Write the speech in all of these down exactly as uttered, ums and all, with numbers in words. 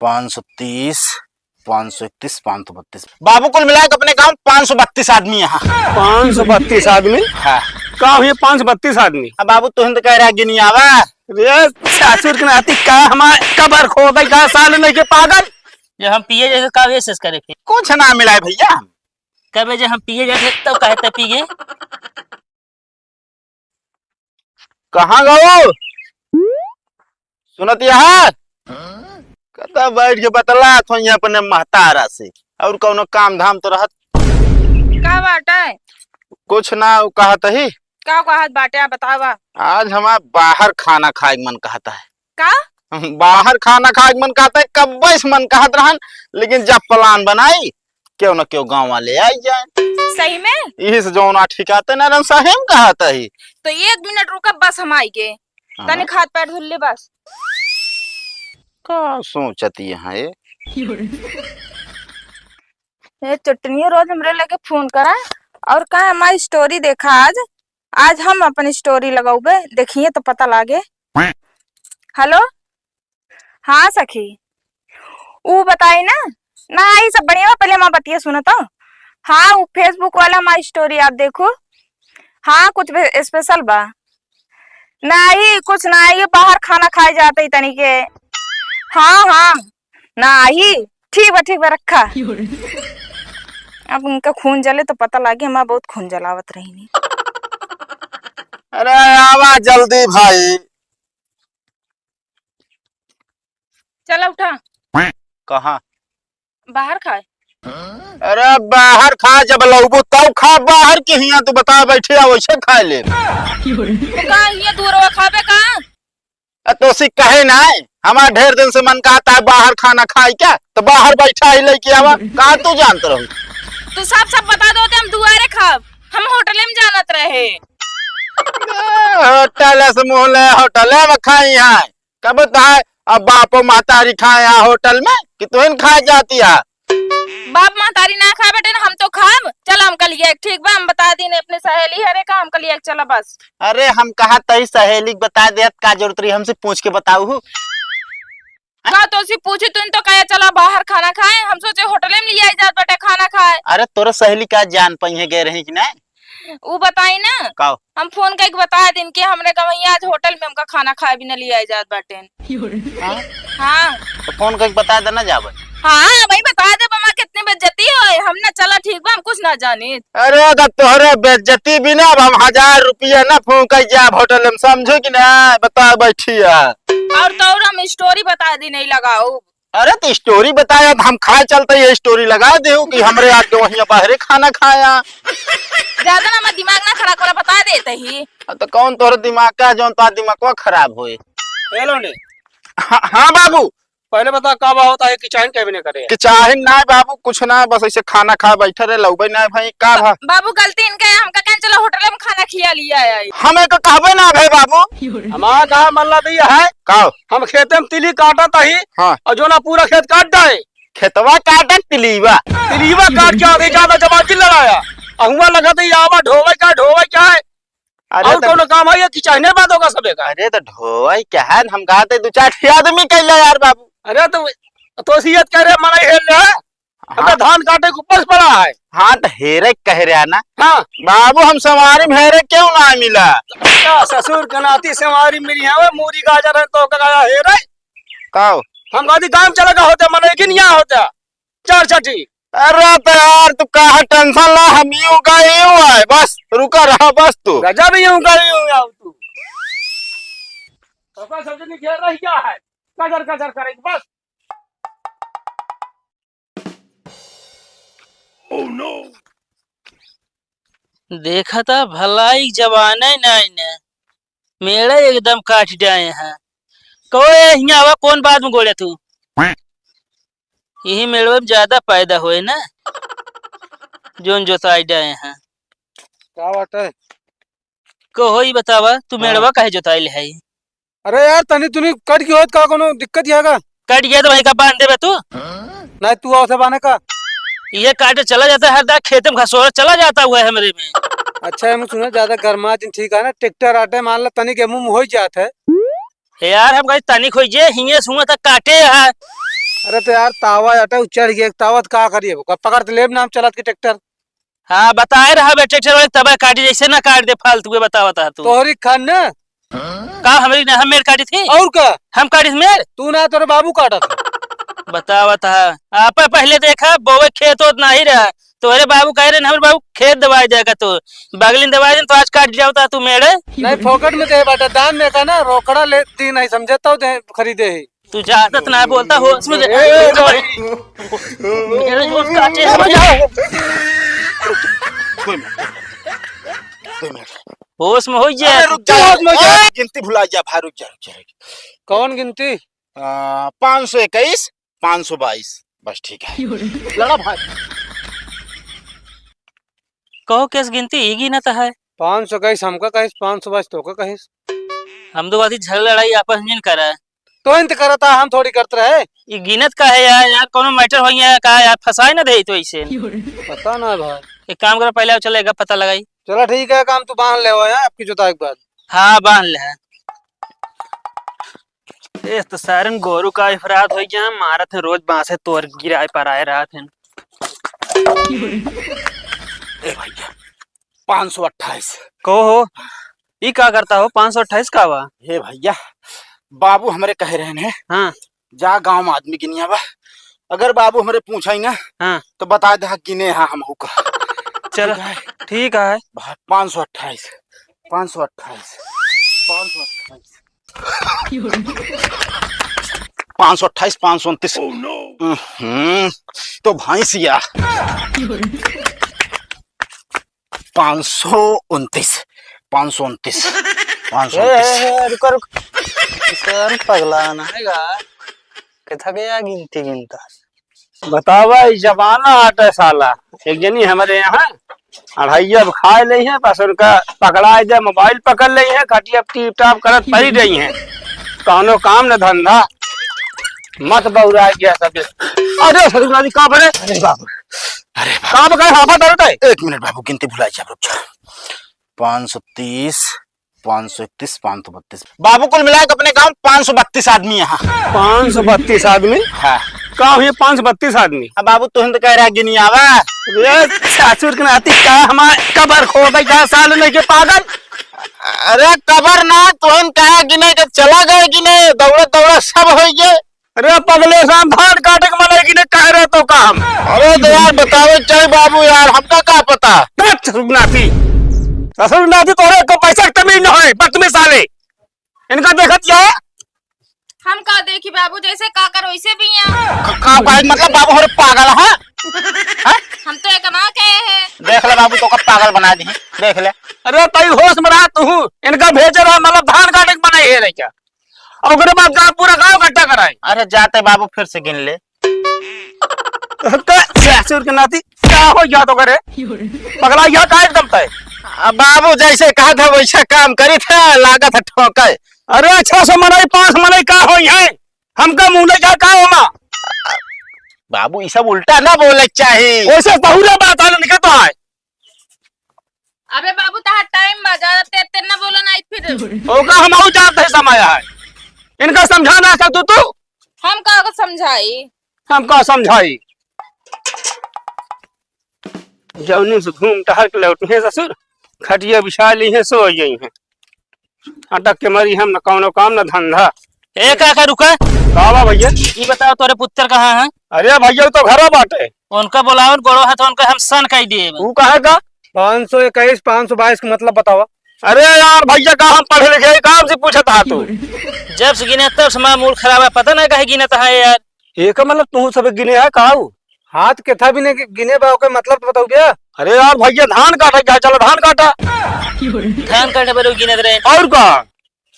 पाँच सौ तीस, पाँच सौ इकतीस, पाँच सौ बत्तीस। बाबू, कुल मिला के अपने गाँव पाँच सौ बत्तीस आदमी यहाँ। पाँच सौ बत्तीस आदमी? हाँ। का हुए पाँच सौ बत्तीस आदमी? अब बाबू, तुहिन तो कह रहा गिनी आवा। रे ससुर के नाती, का हमार कबर खोदे का साले लइके पागल? जब हम पिए जाए तो का वेश करे फिर? कुछ ना मिला है भैया। कबे जब हम पिए जाए तब काहे तब पिए? कहाँ गओ? सुनत यहाँ? कता बैठ के बतलात हो यहाँ अपने महतारा से, और कौनो काम धाम तो रहत? का बाटे? कुछ ना, उ कहत ही। का कहत बाटे, आप बतावा। आज हमार बाहर खाना खाए के मन कहता है। का? बाहर खाना खाए के मन कहता है, कब्बे से मन कहत रहन, लेकिन जब plan बनाई, केहू न केहू गाँव वाले आई जाए। सही में? इही से जौन आ ठिकाते ना रहन, सही में कहत ही। तो एक मिनट रुका, बस हम आई के। हाँ। तनी हाथ पैर धुल ले बस। का सोचती है ये? ये चटनियो रोज हमरे लगे फोन करा, और का हमारी story देखा आज, आज हम अपनी story लगाउबे, देखिए तो पता लागे। Hello, हाँ सखी, ऊ बताई ना। ना, ई सब बढ़िया बा, पहले हमार बतिया सुनो तो। हाँ, ऊ Facebook वाला हमार story आप देखो। हाँ, कुछ भी special बा? नाही, कुछ नाही, बाहर खाना खाए जाते ही तनी के। हाँ, हाँ, नाही, ठीक बा, ठीक बा, रखा। अब उनका खून जले तो पता लागे, हमार बहुत खून जलावत रही। अरे आवा जल्दी भाई। चला उठा। कहाँ? बाहर खाए। अरे बाहर खा, जब लौबू तब खा, बाहर के हियाँ तू बता बैठे आ वैसे खाए ले। तो का हियाँ दूरवा खाबे का? आ तोसी कहे ना, हमार ढेर दिन से मन कहता है बाहर खाना खाए क्या, तो बाहर बैठा ही लेके आवा, कहाँ तू जानत रहू? तू सब सब बता दो तो हम दुआरे खाब, हम होटले में जानत रहे। ए, होटल से मुँह ले, होटले में खाई है। कब तो है, अब बापो महतारी खाए यहाँ होटल में कि तुहिन खाए जाती है? बाप महतारी ना खाए बेटे, हम तो खाब। चल हम कलिया, ठीक बा, हम बता दीन अपने सहेली हरे का, हम कलिया चला बस। अरे हम कहा तही सहेली के बता देत, का जरूरत रही हमसे पूछ के बताऊ हु? का तोसी पूछी, तुम तो कहे चला बाहर खाना खाए, हम सोचे होटले में लिया जात बाटे खाना खाए। अरे तोरा सहेली का जान पइहे गए रही कि नहीं? ऊ बताई ना। का? हम फोन करके बता दिन कि हमरे गवैया आज होटल में हमका खाना खाए भी न लिया जात बाटेन। हाँ? हाँ। तो फोन करके बता देना जाबे। हाँ, भाई बता दे, बमा कितनी बेइज्जती होए, हम ना चला ठीक बा, हम कुछ ना जानी। अरे तो तोहरे बेइज्जती बिना अब हम हजार रुपया ना फूंक जाब होटल में, समझू कि ना? बता बैठी है। और तो और हम story बता दी नहीं लगाओ। अरे तो story बताया तो हम खाए चलते ये story लगा देहु कि हमरे आज गवैया बाहरे खाना खाया। ज्यादा ना हमार दिमाग ना खराब करा, बता देते ही। हाँ, तो कौन तोहरे दिमाग का जौन तोहरा दिमागवा खराब होए? हेलो ने। हाँ, हाँ बाबू। पहले बता का बा होता है कि चाहिन के भी नहीं करे? कि चाहिन ना बाबू, कुछ ना, बस ऐसे खाना खा बैठे रहे, लौबे ना भाई, का भा? बाबू गलती इनके है, हमका कहन चला होटल में खाना खिया लिया है। हमें तो कहबे ना भाई बाबू। हमारा कहा मल्ला दी है। का? हम खेते में तिली काटत ही। हाँ। और जो ना पूरा खेत काट डाए। खेतवा काटत तिलीवा। तिलीवा काट के आगे ज्यादा जमाती लड़ाया। अहुआ लगत ही आवा ढोवे का, ढोवे क्या है? अरे और तो कौनो काम है ये कि चाहने बाद होगा सबे का? अरे तो ढोवे क्या है, हम कहा थे दो चार ठे आदमी कैले यार बाबू। अरे तो, तो सीयत कह रहे मनाई हेल रहे हैं। हम तो हाँ। धान काटे के ऊपर पड़ा है। हाँ, तो हेरे कह रहा ना। हाँ। बाबू, हम सवारी में हेरे क्यों ना मिला? क्या ससुर के नाती सवारी मिली है, वो मूरी गाजर है तो का हेरे? काओ? हम गादी गांव चला गया होता, मने कि नहीं होता। चार छठी। अरे तो यार, तू काहे tension ला, हम यूं का यूं है, बस रुका रहा बस तू। गजब यूं का यूं है तू। सबका सब्जी नहीं घेर रही क्या है? कजर कजर करे बस। Oh no! देखा था भलाई जमाने नाई ने, मेड़ा एकदम काट डाए हैं। कहो ए, हियां आवा, कौन बात में गोड़े तू? यही मेड़वे में ज्यादा पैदा होए ना, जोन जोताई डाए हैं। का बात है? कहो ही बतावा, तू हाँ। मेड़वा काहे जोताई ले है? अरे यार, तनी तुनी कट गई होत का, कोनो दिक्कत ही है का? कट गया तो भाई का बांध देबे तू? नहीं, तू आओ से बाने का? ये काटे चला जाता है, हर दाग खेते में घसोरा चला जाता हुआ है हमरे में। अच्छा, हम सुना ज्यादा गर्मा जिन ठीक है ना, ट्रैक्टर आटे मान ला तनी गेहूं में हो जात है। हे यार, हम कहीं तनिक हो जे, हिये सुआ तक काटे है। अरे तो यार, तावा आटा चढ़ गया, तावा तो का करिए, ओका पकड़ तो लेब ना हम चलत के ट्रैक्टर। हाँ, बताए रहा बे, ट्रैक्टर वाले तबे काटी, जैसे ना काट दे फालतू के, बतावत है तू। तोहरी खान ना। का हमरी ना, हम मेड़ काटी थी? और का? हम काटी थी मेड़? तू ना, तोरे बाबू काटा था। बतावत है। आप पहले देखा, बोवे खेत होत नाही रहा। तोहरे बाबू कहे रहे, "हमरे बाबू खेत दवाई देगा तू।" बगलिन दवाई दिन तो आज काट जावता तू मेड़। नहीं, फोकट में दे बाटा, दान में का ना, रोकड़ा ले दी नहीं समझे तो दे, खरीदे ही। तू ज्यादा तो ना बोलता, होश में ए, ए, ए, मेरे होश काटे हैं। कोई मिनट, कोई मिनट। होश में हो जा। अरे रुक जा, होश में हो जा। ए, गिनती भुला जा भाई, रुक जा, रुक जा, रुक जा। कौन गिनती? आ, पाँच सौ इक्कीस, पाँच सौ बाईस, बस ठीक है। लड़ा भाई। कहो कैस गिनती, ई गिनत है। पाँच सौ कहिस हमका कहिस, पाँच सौ बाईस तोका कहिस। हम दो आदमी झगड़ा लड़ाई आपस में जिन करा। तो इंत करता, हम थोड़ी करत रहे। ई गिनत का है यार, यार कोनो मैटर होई है का यार, फंसाए ना दे तो ऐसे। पता ना भाई। एक काम करो, पहले आओ, चले एक पता लगाई। चला ठीक है, काम तू बांध ले हो यार, आपकी जोताई के बाद। हाँ, बांध ले। ए, तो सारन गोरू का अफराध होइ गया, मारत हैं रोज बांसे तोर गिराए पर आए रहत हैं। ए भैया, पाँच सौ अट्ठाईस। कहो हो, ई का करता हो? पाँच सौ अट्ठाईस का बा? हे भैया, बाबू हमरे कहे रहन हैं, हाँ। जा गाँव में आदमी गिनिया बा, अगर बाबू हमरे पूछा ही ना, हाँ। तो बता दे, हाँ, गिने हाँ हम का। चलो, ठीक है। ठीक है। बा-, पाँच सौ अट्ठाईस, पाँच सौ अट्ठाईस, पाँच सौ अट्ठाईस। पाँच सौ अट्ठाईस, पाँच सौ उनतीस। हम्म, तो भैंसिया। पाँच सौ उनतीस, पाँच सौ उनतीस, पाँच सौ उनतीस। ए, ए, ए, रुका, रुका। इस यार पगला ना है गा। कितना गया गिनती गिनता। बतावा, ई जमाना आटे साला। एक जनी हमरे यहाँ अढ़ाइया अब खाए लेइहैं, बस उनका पकड़ाए दे, मोबाइल पकड़ लेइहैं, खटिया टीप टाप करत पड़ी रहिहैं। कौनो काम न धंधा, मत बौरा गया सब। अरे ससुर जी, का बड़े? अरे बाबू, अरे बाबू। का बड़े हाफा दर्द है? एक मिनट बाबू, गिनती भुला जा, रुक जा। पाँच सौ तीस, पाँच सौ इकतीस, पाँच सौ बत्तीस। बाबू, कुल मिला के अपने गाँव पाँच सौ बत्तीस आदमी यहाँ। पाँच सौ बत्तीस आदमी? हाँ। का हुई पाँच सौ बत्तीस आदमी? अब बाबू, तुहिन तो कह रहा गिनी आवा। अरे ससुर के नाती, का हमार कबर खोदे का साल नहीं के पागल? अरे कबर ना, तुहिन कहा गिने के चला गए गिने, दौड़त दौड़त सब होइ गए। अरे पगले, शाम धान काटे के मनई गिने कह रहे तो का हम? अरे तो यार बतावे चाहिए बाबू यार, हमका का पता। हट, ससुर नाती। ससुर नाती तोरे को पैसा के तमीज न होए, बदतमीज साले। इनका देखत क्या है? हम का देखी बाबू, जैसे का करो वैसे भी यहाँ। क-, का भाई, मतलब बाबू हमारे पागल है? हैं? हम तो एक ना कहे हैं। देख ले बाबू, तोका पागल बना दी, देख ले। अरे तई होश में रहा तू, इनका भेजे रहा, मतलब धान काटे के मनई है लइका। और ओकरे बाद गाँव, पूरा गाँव इकट्ठा कराए। अरे जाते बाबू फिर से गिन ले। का ससुर के नाती का हो गया तो करे? पगला गया का एकदम तय? अब बाबू जैसे कहा था वैसे काम करी था, लागत है ठोके। अरे छह सौ मनई, पाँच सौ मनई का होई है? हमका मुँह ले जा का होमा? बाबू ई सब उल्टा ना बोले के चाही। वैसे बहुरे बात है, निकल तो आए। अबे बाबू, तहार टाइम बा, ज्यादा तेज तेज ना बोलो, नहीं फिर। ओका हम आऊ जानत है समय है। इनका समझा ना सकतू तू? हम का को समझाई? हम का समझाई? जौनी से घूम टहर के लौटी हैं ससुर, खटिया बिछा ली हैं, सो गई हैं। अटक के मरी हम, न कौनो काम, न धंधा। ए काका, रुका। का बा भैया? ई बताओ, तोरे पुत्र कहाँ हैं? अरे भैया, उ तो घरा बाटे। उनका बोलावन, गोड़ो हाथ उनका हम सन कई दिए। उ कहे का? पाँच सौ इक्कीस, पाँच सौ बाईस के मतलब बतावा। अरे यार भैया, का हम पढ़े लिखे, काम से पूछत हा तू? जब से गिने तब से हमारा मूड खराब है, पता ना काहे गिनत है यार। एकर मतलब तू सब गिने है का उ? हाथ के था भी नहीं गिने बा, ओके मतलब तो बताऊ बे। अरे यार भैया, धान काटे क्या, चला धान काटा। धान काटे पर गिनत रहे। और का?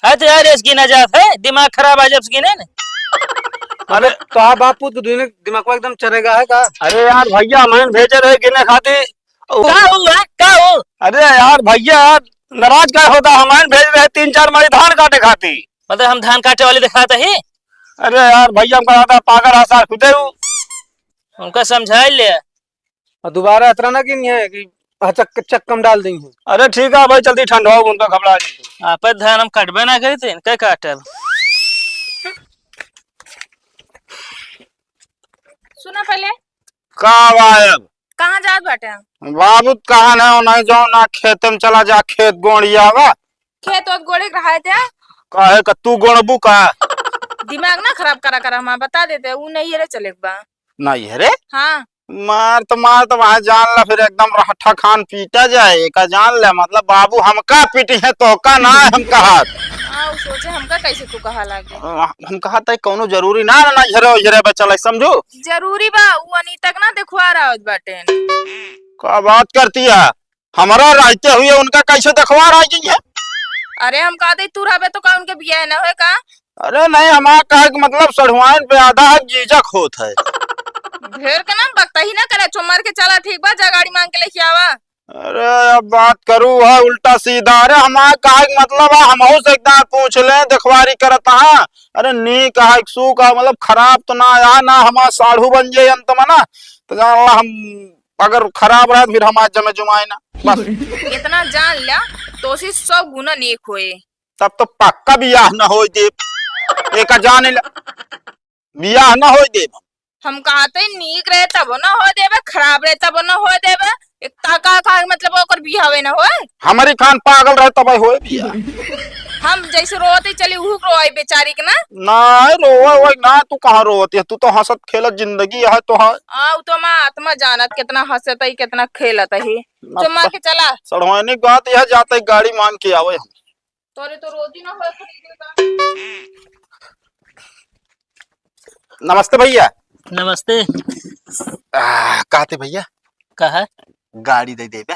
है तो यार, ऐसे गिना जात है, दिमाग खराब आ जब से गिने ने। अरे तो आप बाप पूत के दुइने दिमागवा एकदम चरेगा है का? अरे यार भैया, हमारे भेजे रहे गिने खातिर। का हो, है? का हो? अरे यार भैया, नाराज का होता, हमारे भेज रहे तीन चार मारी धान काटे खातिर। मतलब हम धान काटे वाले दिखाते ही? अरे यार भैया, हमका लगता है पागल है सार खुदे उ। उनका समझाई ले। और दोबारा इतना ना गिनिए कि चक-, चक्कम डाल देंगे। अरे ठीक है भाई, जल्दी ठंड हो, उनका घबरा नहीं। आप धान हम कटबे ना करी, तो इनका काटब। तू ना पहले। का बा अब? कहाँ जात बाटे? बाबू त कहाँ ना, नहीं जाओ ना, खेते में चला जा, खेत गोड़ियावा। खेत ओत गोड़े के रहा थे? काहे का तू गोड़बू का? दिमाग ना खराब करा करा, हम बता देते, ऊ नैहरे चले के बा। नैहरे? हाँ। मार तो, मार तो वहाँ जान ला, फिर एकदम रहठा खान पीटा जाए, एका जान ले, मतलब बाबू हमका पीटी है, तोहका ना हम कहत। हाँ, ऊ सोचे हमका कैसे तू कहा लागे। हम कहत है कौनो जरूरी ना, ना, नैहरे ओहरे बा चले, समझू? जरूरी बा, ऊ अनीता के ना देखवा रहा बाटे। का बात करती है? हमरा रहते हुए उनका कैसे देखवा रहा है? अरे हम कहते तू रहबे तो का उनके बियाह ना होए का? अरे नहीं, हमार कहे के मतलब सढ़ुआइन पे आधा हक जीजक होत है। ढेर के ना बकता ही ना करे, चुमर के चला, ठीक बा, जा गाड़ी मांग के लेके आवा। अरे अब बात करू है उल्टा सीधा। अरे हमार कहे के मतलब है, हमहू से एक दार पूछ ले, देखवारी करत हाँ। अरे नीक है, सू का मतलब खराब तो ना आया, ना हमार साढ़ू बन जाए अंत में ना, तो जान ला हम अगर खराब रहे तो फिर हमार जमे जुमाए ना, बस। इतना जान ल्या, तोसी सौ गुना नीक होए। तब तो पक्का बियाह न होए देब। एका जाने ला, बियाह न होए देब। हम कहते नीक रहे तब न होए देबे, खराब रहे तब न होए देबे। एक ताका का मतलब ओकर बियाहवे न होए। हमरी खान पागल रहे तब होए बियाह। हम जैसे रोते चली उहू रोए बेचारी के ना। ना रोवे, वही ना, तू कहाँ रोवत है? तू तो हंसत खेलत जिंदगी है तो है। आ, उ तो हमार आत्मा जानत कितना हंसत है, कितना खेलत है। ना चुम्मा के चला। सड़वानी बात यह जाते गाड़ी मांग के आवे हम। तोरे तो रोजी ना होए खरीदे का। नमस्ते भैया। नमस्ते। आ, कहते भैया। कहा? गाड़ी दे देबे।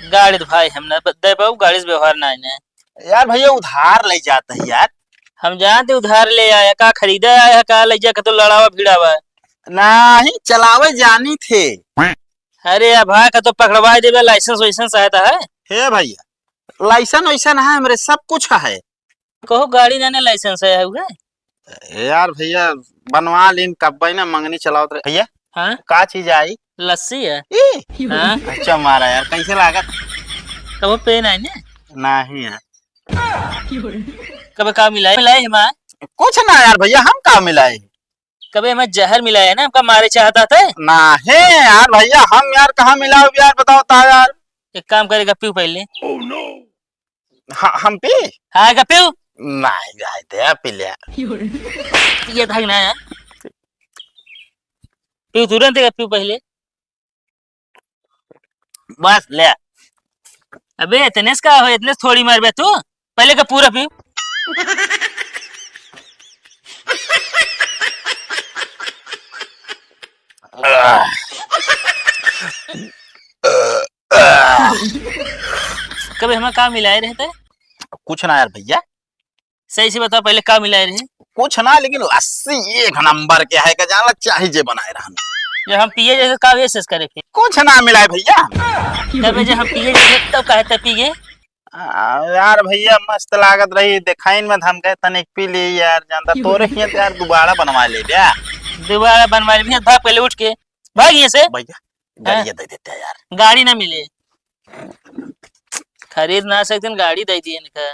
गाड़ी तो भाई हम ना ब-, दे पाऊ, गाड़ी से व्यवहार ना है। यार भैया उधार ले जाता है यार। हम जानते उधार ले आया, का खरीदे आया, का ले जा, का तो लड़ावा भिड़ावा। नहीं, चलावे जानी थे। अरे यार भाई का तो पकड़वा देबे, लाइसेंस वाइसेंस आया था है? हे भैया, लाइसेंस वाइसेंस है हमरे, सब कुछ है। कहू गाड़ी जाने लाइसेंस है हुए? यार भैया, बनवा लीन, कब्बे ना मंगनी चलावत रहे। भैया, हाँ? का चीज आई? लस्सी है। ई? हाँ? अच्छा मारा यार, कैसे लागत? कबो पे नहीं ने? नहीं यार। कबे का मिलाई? मिलाई है माँ? कुछ ना यार भैया, हम का मिलाई? कबे हमें जहर मिलाया है ना, हमका मारे चाहता था? ना है यार भैया, हम यार कहाँ मिलाओ यार, बताओ ता यार। एक काम करेगा, पीऊ पहले। हाँ, हम पी? हाँ, का पीऊ? नहीं, नहीं, दे, पी ले। ये था ना यार। पीऊ तुरंत, का पीऊ पहले। बस, ले। अबे, इतने से का हो, इतने से थोड़ी मारबे तू। पहले का पूरा पीऊ। कबे हमें का मिलाए रहते? कुछ ना यार भैया। सही से बताओ, पहले का मिलाए रहे? कुछ ना, लेकिन लस्सी एक नंबर के है, का जाना चाही जे बनाए रहन। जब हम पिए जैसे का वेस्ट करे फिर? कुछ ना मिलाए भैया। तबे जब हम पिए जैसे तब काहे तब पिए? आ, यार भैया मस्त लागत रही, देखाइन में हम कहे तनिक पी ली यार, जानता तोरे हियां तो यार दोबारा बनवा ले क्या? दोबारा बनवा ले भैया, भाग पहले उठ के, भाग यहाँ से। भैया, हाँ? गाड़ी दे देते हैं यार। गाड़ी ना मिले, खरीद ना सकते, गाड़ी दे दिए इनका।